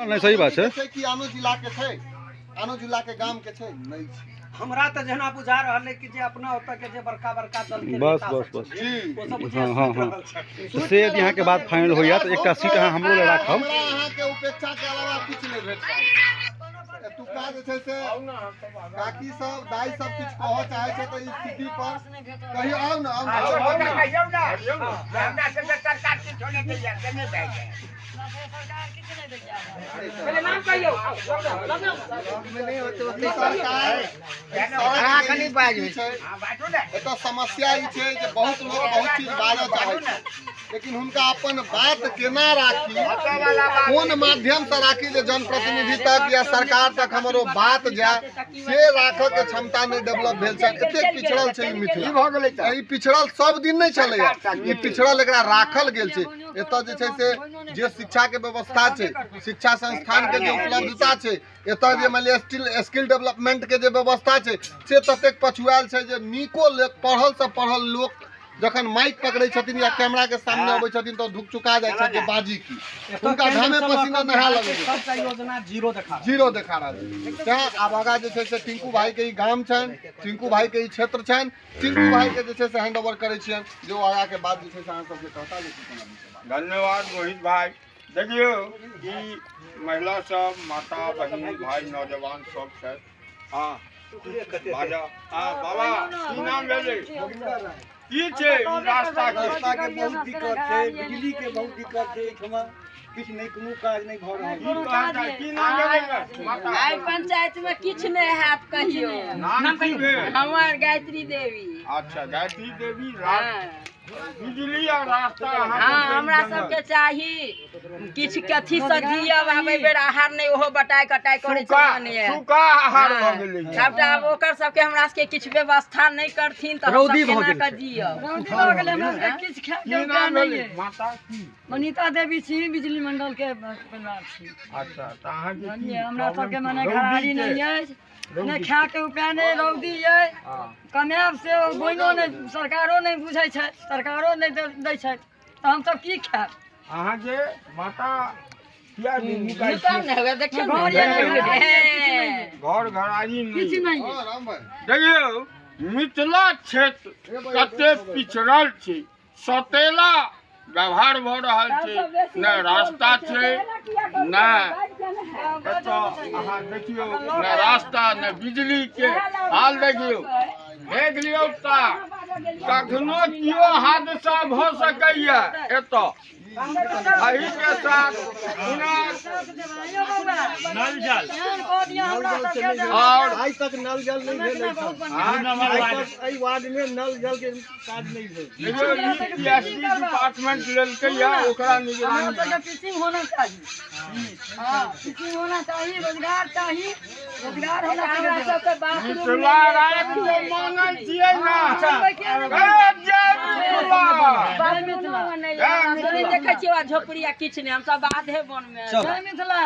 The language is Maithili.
नहि, सही बात छै। छै कि आनो जिला के छै, आनो जिला के गाम के छै, नहि छै। हमरा तऽ जेना बुझा रहल है कि जे अपना ओतऽ के जे बड़का बड़का दल के बस, नेता बस, सब बस। छथिन, जी। ओ सब बुझिया हँ, हँ, सुति हँ। रहल छथिन। तऽ से यदि अहाँके बात फाइनल होइया तऽ एकटा सीट अहाँ हमरो लए राखब। हमरा अहाँके उपेक्षा के अलावा किछु नहि भेट रहल छै। एतुका जे छै से काकी सब, दाइ सब किछु कहऽ चाहै छै तऽ ई स्थिति पर कहियो आउ ने, आउ ने, आउ ने। कहियौ ने हमरा सबके सरकार किछो नहि दैया से नहि भए जाय। पहिले नाम कहियौ। ई सरकार अहाँ बाजू छै। हँ, बाजू ने। एतऽ समस्या ई छै जे बहुत लोक बहुत चीज बाजऽ चाहै छै, लेकिन हुनका अपन बात केना राखी, कोन माध्यम से राखी जे जनप्रतिनिधि तक या सरकार तक हमर ओ बात जाय, से राखऽ के क्षमता नहि डेवलप भेल छै। एतेक पिछड़ल छै ई मिथिला। भऽ गेलै तऽ ई पिछड़ल सब दिन नहि छलैया, ई पिछड़ल एकरा राखल गेल छै। एतऽ जे छै से जे शिक्षा के व्यवस्था छै, शिक्षा संस्थान के जे उपलब्धता छै, एतऽ जे मानि लिअ स्किल डेवलपमेंट के जे व्यवस्था छै से ततेक पछुआयल छै जे नीको पढ़ल से पढ़ल लोक जखन माइक पकड़ै छथिन या कैमरा के सामने अबै छथिन तऽ धुक चुका जाइ छथि जे बाजी की, हुनका घामे पसीना नहा लगै छै। सबटा योजना जीरो देखा रहल। जीरो देखा रहल छै। तैं आब आगाँ जे छै से टिंकू भाई के ई गाम छनि, टिंकू भाई के ई क्षेत्र छनि, टिंकू भाई के जे छै से हैंड ओवर करै छियनि जे ओ आगाँ के बात जे छै से अहाँ सबके कहता जे की कोना विषय बात। धन्यवाद मोहित भाई। देखियौ ई महिला सब, माता बहिन भाई नौजवान सब छथि। हँ बाजा, हँ बाबा की नाम भेलै, की छै ई रास्ता के? रास्ता के बहुत दिक्कत छै, बिजली के बहुत दिक्कत छै, एहिठमा किछु नहि, कोनो काज नहि भऽ रहल की छै। कहल जाय, की नाम भेलै माता? आइ पंचायत में किछु नहि हैत कहियो। नाम की भेल? हमर गायत्री देवी। अच्छा गायत्री देवी। हँ बिजली आ रास्ता अहाँ हँ, हमरा सबके चाही किछु कथी से जियब। आब एहि बेर आहार नहि, ओहो बटाइ कटाइ करै सूखा छै। सूखा आहार भऽ गेलै। सबटा आब ओकर सबके हमरा सबके किछु व्यवस्था नहि करथिन तऽ रौदी हमसब भऽ केना गेल कऽ छै। जियब? रौदी भऽ गेलै, हमरा सबके किछु खायके की उपाय नाम नहि भेलै अइ। माता की? मनीता देवी छी, बिजली मंडल के परिवार छी। अच्छा तऽ अहाँके की बुझलियै, हमरा प्रॉब्लम सबके की? मने रौदी घरारी के? नहि अछि, नहि रौदी। खायके उपाय नहि, रौदी अइ, हँ। कमायब से बोइनो नहि, सरकारो नहि बुझै छै, सरकारो नहि दै छै, तऽ हमसब की खायब? अहाँके माता किया निकालि नुका ने हुए, देखियौ ने। घर नहि, घरारी नहि, किछु नहि अइ। घर घरारी किछु नहि नहि हँ अइ। राम भाई, देखियौ मिथिला क्षेत्र कते पिछड़ल छै, सौतेला व्यवहार भऽ रहल छै, ने रास्ता छै ने एतऽ अहाँ देखियौ, ने रास्ता ने बिजली के हाल देखियौ, देख लियौ तऽ कखनो केओ हादसा भऽ सकैया एतऽ। एहि के साथ पुनः नल जल और आइ तक नल जल नहि भेल बहुत एहिठाम। बढ़िआँ। आइ तक एहि वार्ड मे नल जल के काज नहि भेल। देखियौ ई पीएचडी डिपार्टमेंट लेलकै या ओकरा हमरा निगरानी सबके पिचिंग होना चाही। हाँ, पिचिंग होना चाही, रोजगार चाही, रोजगार होना हमरा चाही। सबके बाथरूम मिथिला नहि राज्य मांगै छियै ने। अच्छा। ए, जय मिथिला। जय मिथिला। नहि, हमरा सब नहि देखै छियै झोपड़ी आ किछु नहि, हमसब बाधे वन मे। जय मिथिला।